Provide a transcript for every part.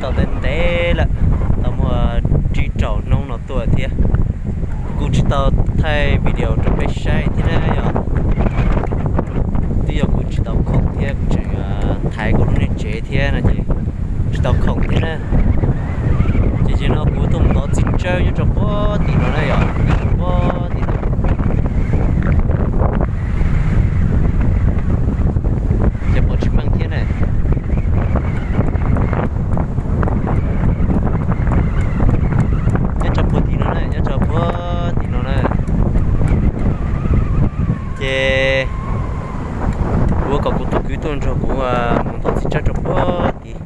Tau ntev ntev lawm, tau muaj tsib rau hnub no tuaj thiab. Kuv kuj tsis tau thaij video rau peb saib thiab na yom. Twb yog kuv tsis tau khoom thiab kuv tseem thaiv kuv lub niag tsev thiab no ces tsis tau khoom thiab na. Ces zaum no kuv tuaj mus ntov txiv tsawb nyob rau puag tim no na yom, nyob rau puag tim no. Ces pom tsis meej thiab na. Nyob rau puag tim no na, nyob rau puag tim no na. Ces kuv kom kuv tus kwv tuaj nrog kuv mus ntov txiv tsawb rau puag tim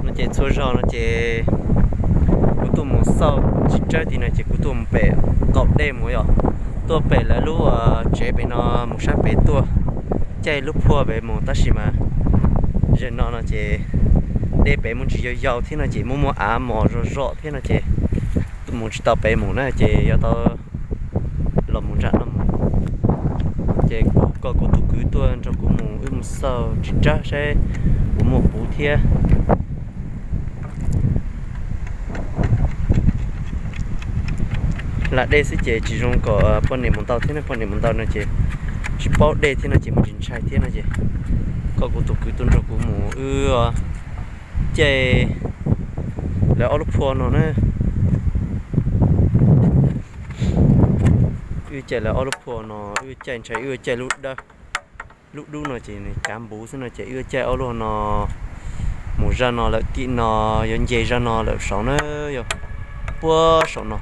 no ces txhua zaug no ces kuv tuaj mus xauj txiv tsawb tim no ces kuv tuaj mus pem qaum dej mus yom, tuaj pem lawv lub tsev pem no mus sab pem tuaj caij lub phuaj pem mus tab sis mas zaum no no ces dej pem muaj ntsis yau yau thiab no ces muaj muaj av mos zom zom thiab no ces mus tsis tau pem mus na ces yuav tau los mus nram no mus. Ces kuv kom kuv tus kwv tuaj nrog kuv mus wb mus xauj txiv tsawb saib puas muaj puv thiab. Hla dej xwb ces tsis zoo kom poj niam mus ntau thiab ne, poj niam mus ntau no ces tsis paub dej thiab no ces muaj tsis ntshai thiab no ces kom kuv tus kwv tuaj nrog kuv mus wb caij lawv ob lub phuaj no na. Wb caij lawv ob lub phuaj no, wb caij ntshai wb caij lub dawb, lub dub no ces nws kav npuv xwb no ces wb caij ob lub no mus zaj no lawm tim no, yuav nce zaj no lawm saud na, yog puag saum no,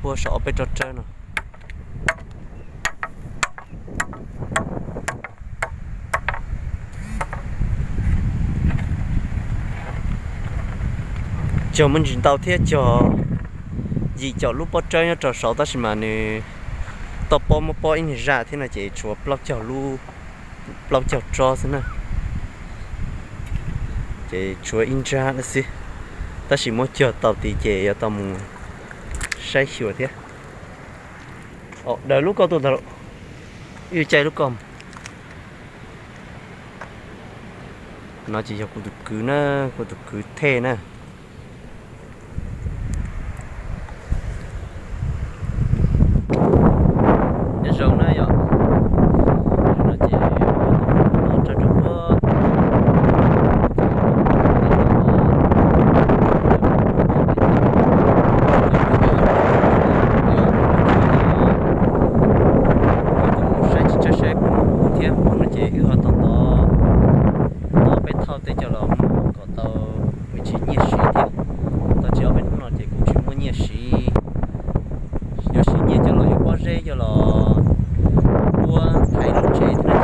puag saum ob peb tsob tsawb no. Cog muaj ntsis ntau thiab, cog yim caum lub pob tsawb nyob rau saud tab sis mas nws toj pob muab pob ib niag zaj thiab no ces tshuav plaub caug lub, plaub caug tsob xwb na. Ces tshuav ib nrab lawm xwb, tab sis muab cog tau tid ces yuav tau mus saib xyuas thiab. Daws lub koj tuaj ntag, wb caij lub koj. No ces yog kuv tus kwv na, kuv tus kwv Thej na. Nyob zoo na yom, no ces no tso rau puag saib tsis tsawg saib puas muaj puv thiab, puv no ces wb ho tau ntov, ntov peb thauj tej coj los muag kom tau me ntsis nyiaj siv thiab. Tau tsis ob peb hnub no ces kuj tsis muaj nyiaj siv. Yuav siv nyiaj coj los yuav pob zeb coj los ua thaiv lub tsev thiab na.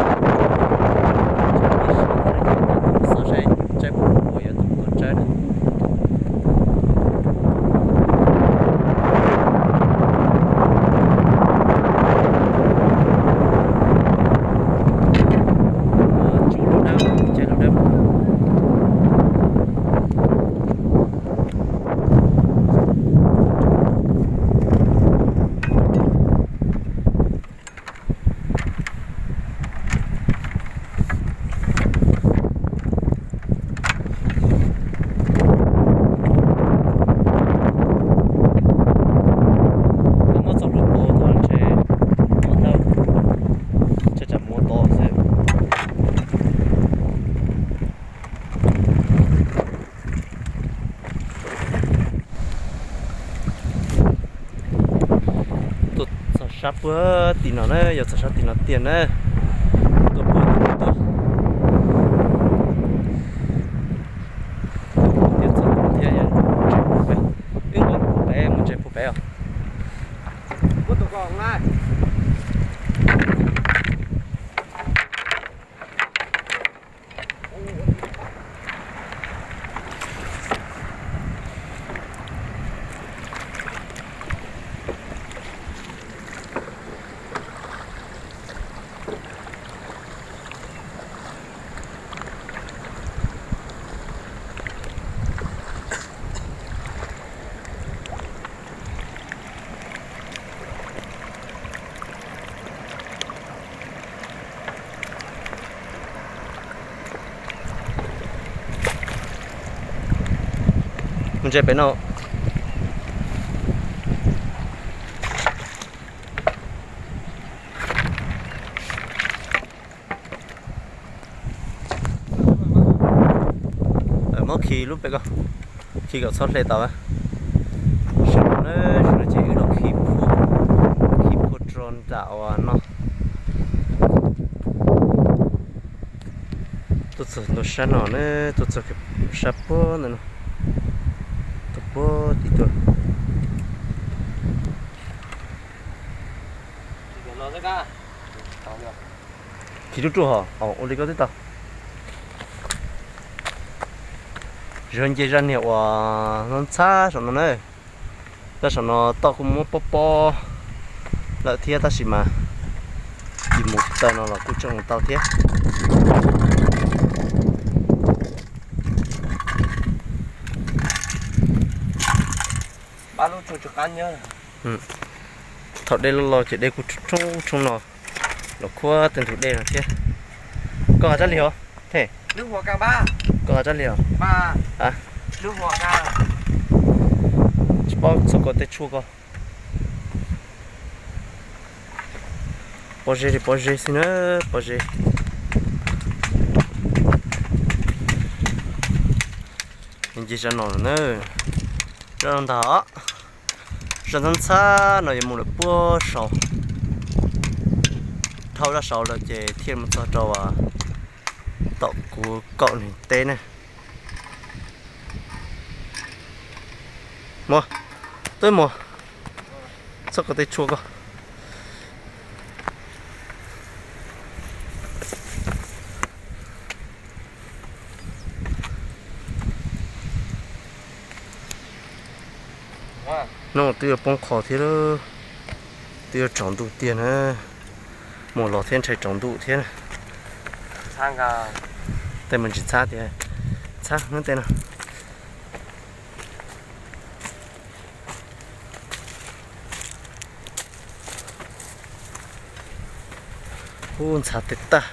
Nyiaj siv thiab na, xauj saib tsawb puas muaj puv yuav tau mus tua tsawb na. Tsuj lub dawb, caij lub dawb. Muab txoj hlua pov tod ntshe muaj tawg, tsam muab tod xwb. Tuaj txog sab puag tim no na, yog txog sab tim no tiag na. Tuaj puag tim no tuaj. Tias txog thiab, wb nqa puag pem, mus tsev puag pem os. Ntse pem no. Muab khi lub pem ko, khi kom txhob hle tau. Sawv daws na, sawv daws ces wb los khi phua, khi phua rau nram uas no. Tuaj txog ntua sab no na, tuaj txog sab puag ntawm no, tuaj puag tim tuaj. Khi ruaj ruaj hos, ua li koj twb tau. Zov nce zaj niag uas ntxhab saum no na. Zaj saum no toj kuj muab pob pob lawm thiab tab sis mas yus mus taw no los kuj tseem mus tau thiab. Thaum dej loj loj ces dej kuj tshoob tshoob no, los khuab tej ntug dej no thiab. Koj nqa tsab li os, Thej? Koj nqa tsab li os? Tsis paub txhob kov tej tshuaj ko. Pob zeb li pob zeb xwb na, pob zeb. Nce zaj no lawm na, zaj no ntag. Zaj ntxhab ntxhab no yuav mus lawm puag saud, dhau zaj saud lawm ces thiaj mus txog rau tom kuv kaum neeg teb na. Mus, twb mus, txhob kov tej tshuaj ko. No twb yuav poob qho thiab, twb yuav tsaus ntuj tiag na. Mus los thiab ntshai tsaus ntuj thiab. Tej mus ntsis txhab tiag, txhab heev tej no. Ub, ntxhab tag tag,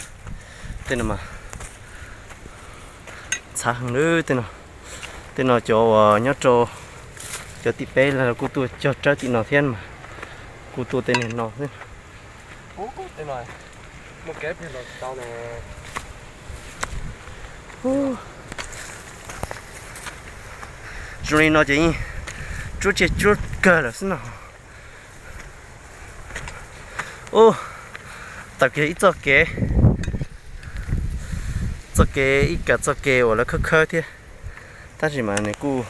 tej no mas ntxhab heev li tej no. Tej no cov uas nyob rau cov tim peb los kuj tuaj cog tsawb tim no thiab mas, kuj tuaj tej niag no xwb. Zoo li no ces yeej tsuab tsiaj tsuab kawg lawm xwb no. Ub, tau kiag ib txoj kev, txoj kev ib kas txoj kev uas lawv khawb khawb thiab, tab sis mas nws kuj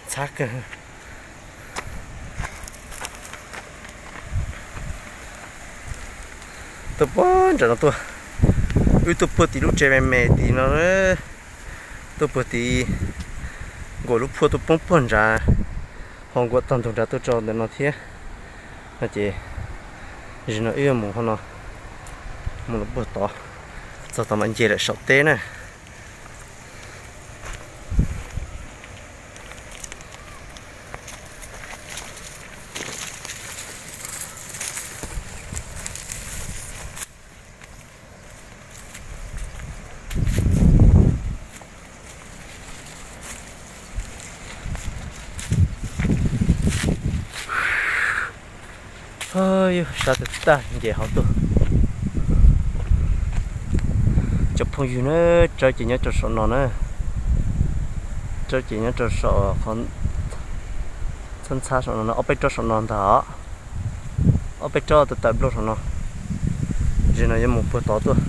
ntxhab kawg. Tuaj puag nram no tuaj, wb tuaj puag tim lub tsev me me tim no, tuaj puag tim nkaus lub phuaj tuaj poob puag nrad, ho nkaus tog ntug nrad tuaj tso ntawm no thiab. No ces, zim no wb yuav mus ho no, mus lawm puag tod, txog tod mam nce lawm saum teb na. Yog sab tag tag nce hauv tuaj. Cov phooj ywg na, tsawb ces nyob rau saum no na, tsawb ces nyob rau saum qhov ntxhab ntxhab saum no, ob peb tsob saum no ntag, ob peb tsob tawm tawm nplooj saum no, zim no yuav mus puag tod tuaj.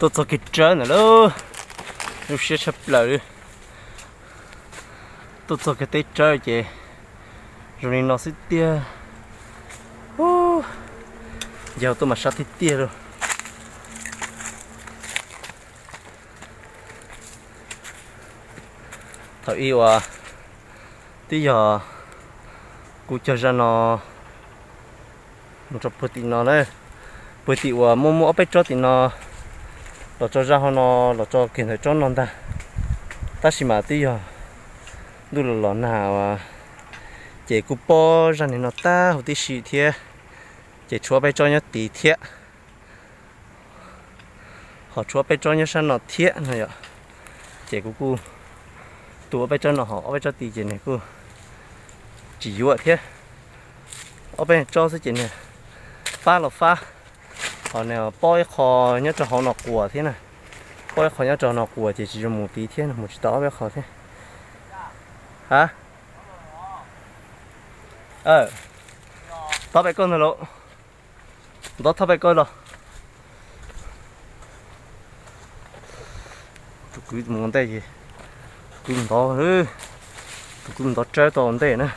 Tuaj txog kev tsawb ntawm lub, zoo siab tshaj plaws li. Tuaj txog kev teb tsawb ces zoo li no xwb tiag. Nce tuaj mas sab tiag tiag li. Thaum ub uas twb yog kuv cog zaj no mus rau puag tim no na, puag tim uas muaj muaj ob peb tsob tim no los tso zaj ho no los tso kiag ntawm tsob no ntag. Tab sis mas twb yog ntuj los los nag uas Ces kuj pob zaj niag no tag huv tib si thiab, ces tshuav peb tsob nyob tid thiab, ho tshuav peb tsob nyob sab no thiab no yom. Ces kuv kuj tu ob peb tsob no ho ob peb tsob tid ces nws kuj tsis yuav thiab. Ob peb tsob xwb ces nws fab los fab, ho nws pob ib qho nyob rau hauv no quas thiab na, pob ib qho nyob rau no quas ces tsis zoo mus tid thiab, mus tsis tau ob peb qho thiab. Ha, tau pem koj ntag lauj, ntov thaj pem koj los. Tus kwv mus ua ntej ces tus kwv ntov, tus kwv ntov tsawb tau ua ntej na.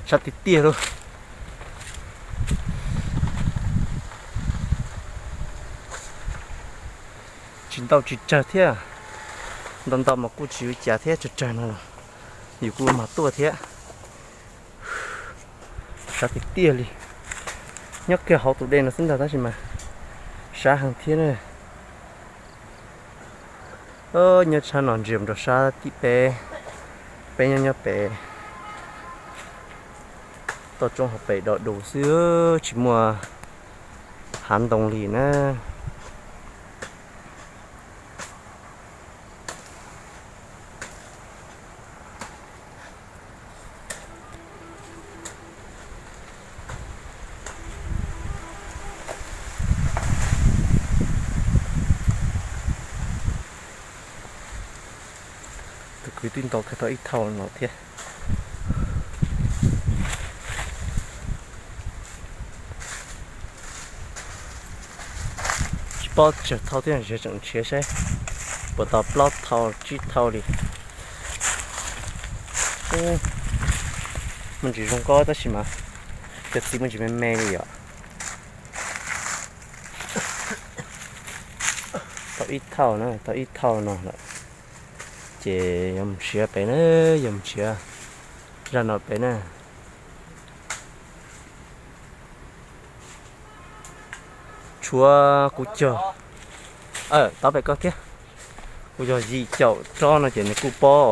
Sab tiag tiag lauj. Tsis ntau tsis tsawg thiab, ntau ntau mas kuj tsis ua cas thiab, tsawg tsawg no los yus kuj mag tuaj thiab. Sab tiag tiag li. Nyob kiag hauv tus dej no xwb ntag tab sis mas sab heev thiab na. Nyob sab no ntsia mus rau sab tim peb, peb nyob nyob pem toj roob hauv pes do dus xwb, tsis muaj hav ntoo li na. Tus kwv twb ntov kiag tau ib thauj no thiab. Tsis paub tsawg thauj thiab, tseem nrhiav saib puas tau plaub thauj tsib thauj li. Muaj ntsis zoo nkauj tab sis mas cov txiv muaj ntsis me me li yom. Tau ib thauj na, tau ib thauj no lawm, ces yuav mus nrhiav pem na, yuav mus nrhiav zaj no pem na. Tshuav kuv cog, tau pem koj thiab. Kuv cog yim caum tsob no ces nws kuj pob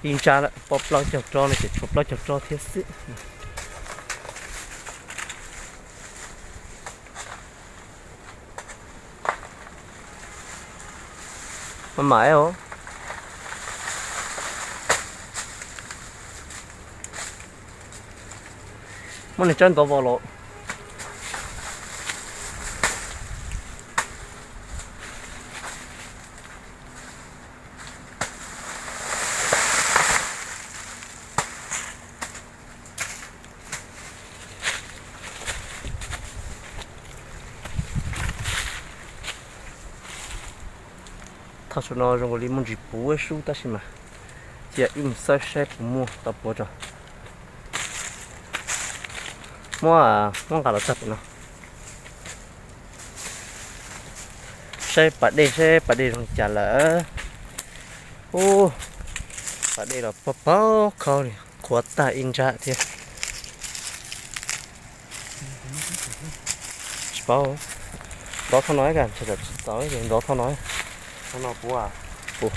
ib nrab lawm, pob plaub caug tsob no ces tshuav plaub caug tsob thiab xwb. Maj mam os. Muab nws tsawb ntov vos los. Thauj saum no zoo li muaj ntsis puv sub tab sis mas cia wb mus xawb saib puas muaj tau puav rau. Muab, muab nqa los txog pem no. Saib pas dej, saib pas dej zoo li cas lawm. Ub, pas dej los pog paug khaub li, qhuav tag ib nrab thiab. Tsis paub, ntov thauj no, tsis txaus, ntov thauj no. Thauj no puv, puv.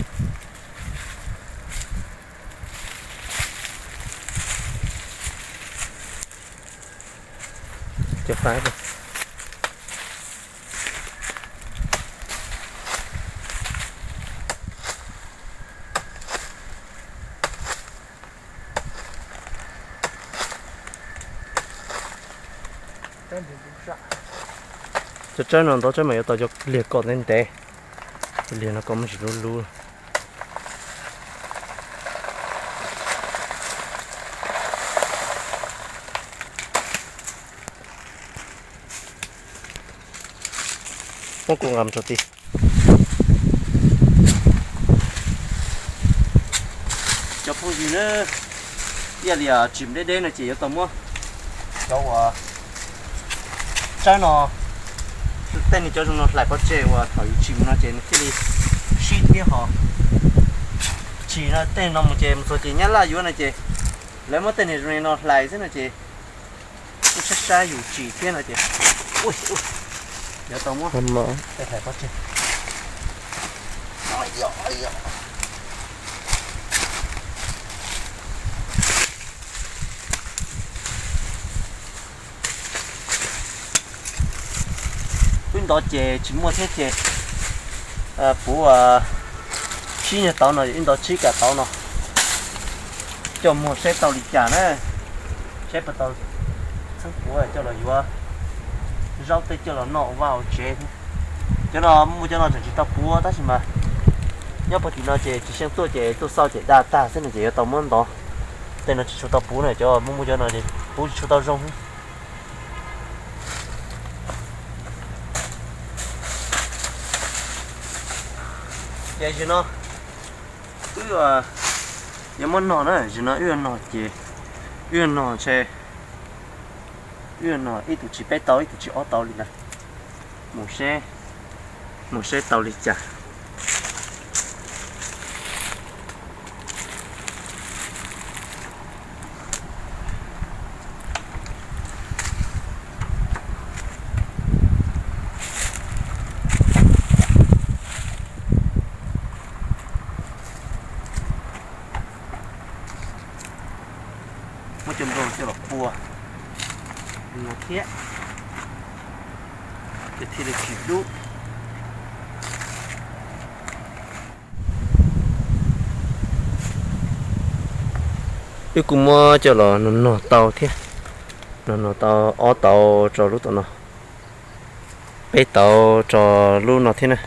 Cov tsawb no ntov tsawb mas yuav tau cov liag kom ntev ntev, cov liag no kom muaj tsis lub lub. Muab kuv nqa mus rau tid. Cov phooj ywg na, ib yam li tsim deb deb no ces yuav tau muab cov uas tsawb no, tej niag cov zoo no hlais pov tseg uas thaum yus tsim no ces nws thiaj li sib thiab ho. Tsim no tej no mus ces mus txog ces nyab laj yuav no ces lawv muab tej niag zoo li no hlais xwb no ces kuj sab sab yus tsim thiab no ces yuav tau muab hlais pov tseg. Ua, ua, ua. Ntov ces tsis muaj thiab ces puv tsib nyuag tauv no, ib ntov tsib kaum tauv no, coj muag saib tau li cas na, saib puas tau txheeb puav coj los yuav zaub tej coj los noj vaj hauv tsev thiab. Cov no muaj cov no tseem tsis tau puav tab sis mas nyob puag tim no ces tsis xyeej tuaj ces tuaj xauj ces daj tag xwb no ces yuav tau muab ntov. Tej no tsis tshua tau puav na, cov muaj muaj cov no puav tsis tshua tau zoo. Ces zaum no wb yuav muab nog na, zaum no wb yuav nog ces wb yuav nog ntshe wb yuav nog ib tug tsis peb tau ib tug tsis ob tau li ntawd. Mus seb, mus seb tau li cas. Muab cov nplooj coj los pua no thiab, ces thiaj li tsis dub. Wb kuj muab coj los nog nog tau thiab, nog nog tau ob tauv rau lub tom no, peb tauv rau lub no thiab na,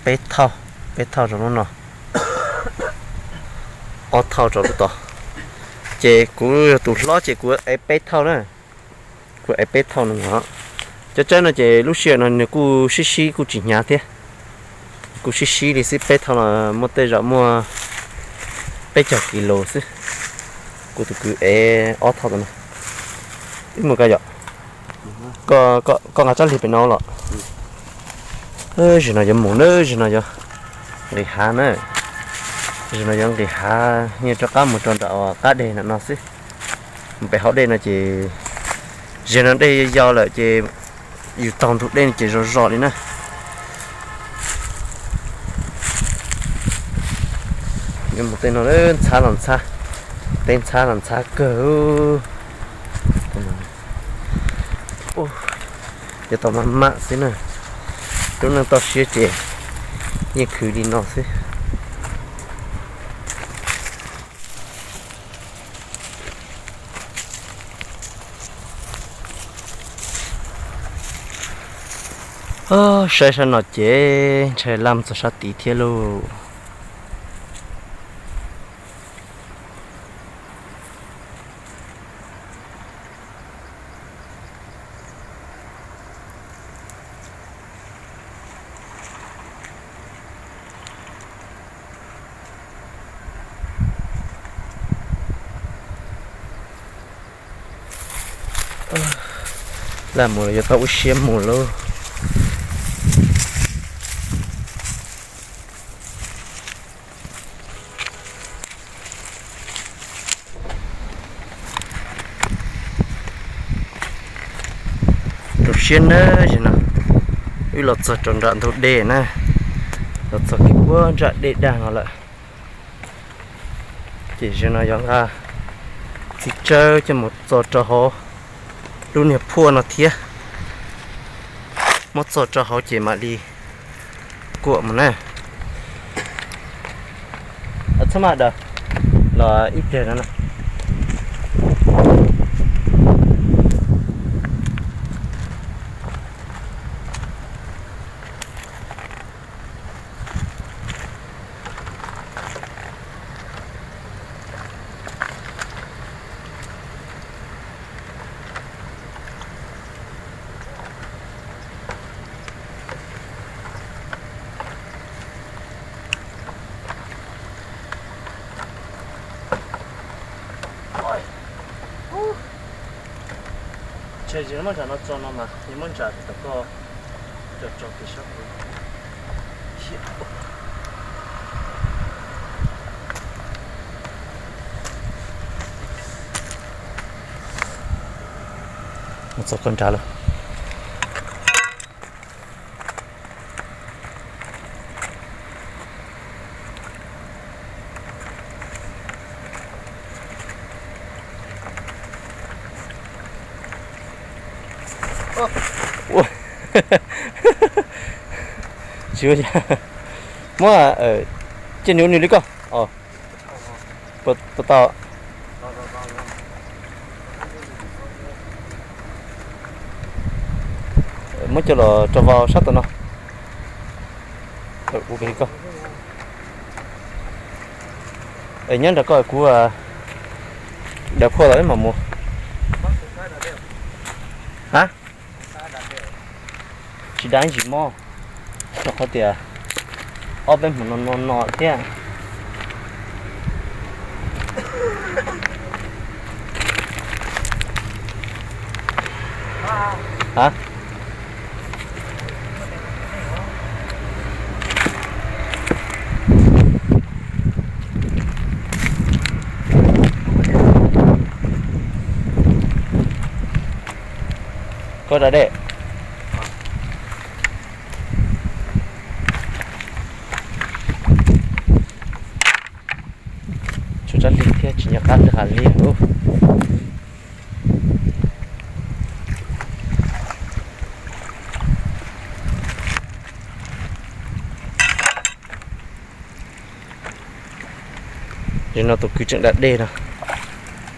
peb thauj, peb thauj rau lub no, ob thauj rau lub tod. Ces kuv yog tus hlob ces kuv ev peb thauj na, kuv ev peb thauj no. Cov tsawb no ces lub sij hawm no nws kuj sib sib kuj tsis hnyav thiab, kuj sib sib li xwb, peb thauj no muaj tej zaum muaj peb caug kis lus xwb. Kuv tus kwv ev ob thauj no. Ib mus koj yom, koj nqa tsab lig pem no los. Zaum no yuav mus na, zaum no yuav nqis hav na, zaum no yuav nqis hav, yeej rov qab mus rau nram qab deg no no xwb, mus pem hauv dej no ces zaum no dej yau lawm ces yus taug ntug dej no ces zom zom li na. Yuav mus tej no ntxhab los ntxhab, teb ntxhab los ntxhab kawg. Yuav tau maj mam xwb na, lub neej toj siab ces yeej khwv li no xwb. Saib sab no ces ntshai laj mus txog sab tid thiab lauj. Laj mus los yuav tau ua siab mus lauj. Rau siab nawb, zaum no wb los txog rau nram ntug dej na, los txog kiag puag nram dej dag no lawm. Ces zaum no yuav nqa txiv tsawb coj mus txo rau hauv lub niag phuaj no thiab, muab txo rau hauv ces mam li kuam mus na. Txhob maj daws, los ib pliag no na. Ntshe yus muab nram no txo no mas yus muab nram tom koj cov tso kev sab kuv. Mus txog koj nrad lawm. Ua, Tsis muab, cia nws ua nws li koj. Puas tau? Muab coj los rau vau sab tom no. Es nyob nram koj, kuv daws phua los wb mam mus. A, tsis dav ntsis mog, rau qhov tias ob peb hmo no no no thiab. A, koj da dej. Tshuav tsab lig thiab tsis nco qab lwg hav liab. Zaum no tus kwv tseem da dej no,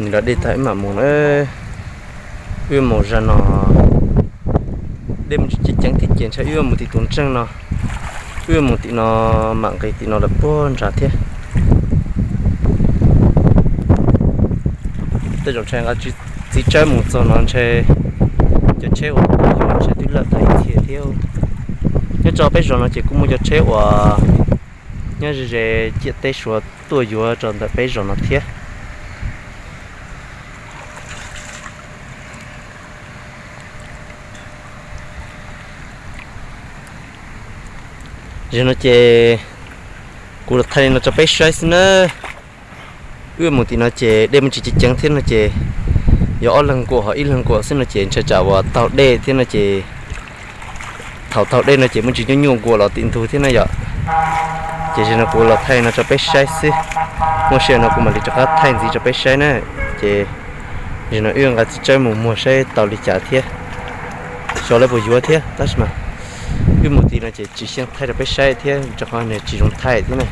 nws da dej tag wb mam mus na. Wb mus zag no dej me ntsis ceev ceev thiab ces ntshai wb mus tim tus ntseej no, wb mus tim no mam nqis tim no lawm puag nrad thiab. Tej zaum ntshai nqa txiv tsawb mus txog no ntshai cov tsheb uas tuaj yuav ntshai twb lawm tau ib txhia thiab. Nyob rau peb zos no ces kuj muaj cov tsheb uas nyob ze ze ciam teb Suav tuaj yuav rau ntawm peb zos no thiab. Zaum no ces kuv los thaij li no rau peb saib xwb na. Wb mus tim no ces dej me ntsis ceev ceev thiab no ces yog ob leeg nkaum ho ib leeg nkaum xwb no ces ntshai tsam uas taug dej thiab no ces thaum taug dej no ces muaj ntsis nyuaj nyuaj nkaus los tim ntug thiab na yom. Ces zaum no kuv los thaij no rau peb saib xwb, muaj sij hawm no kuv mam li rov qab thaij ntxiv rau peb saib na. Ces zaum no wb nqa txiv tsawb mus muag saib tau li cas thiab, xyov lawv puas yuav thiab tab sis mas wb mus tim no ces tsis xyeej thaij rau peb saib thiab rau qhov nws tsis zoo thaij thiab na.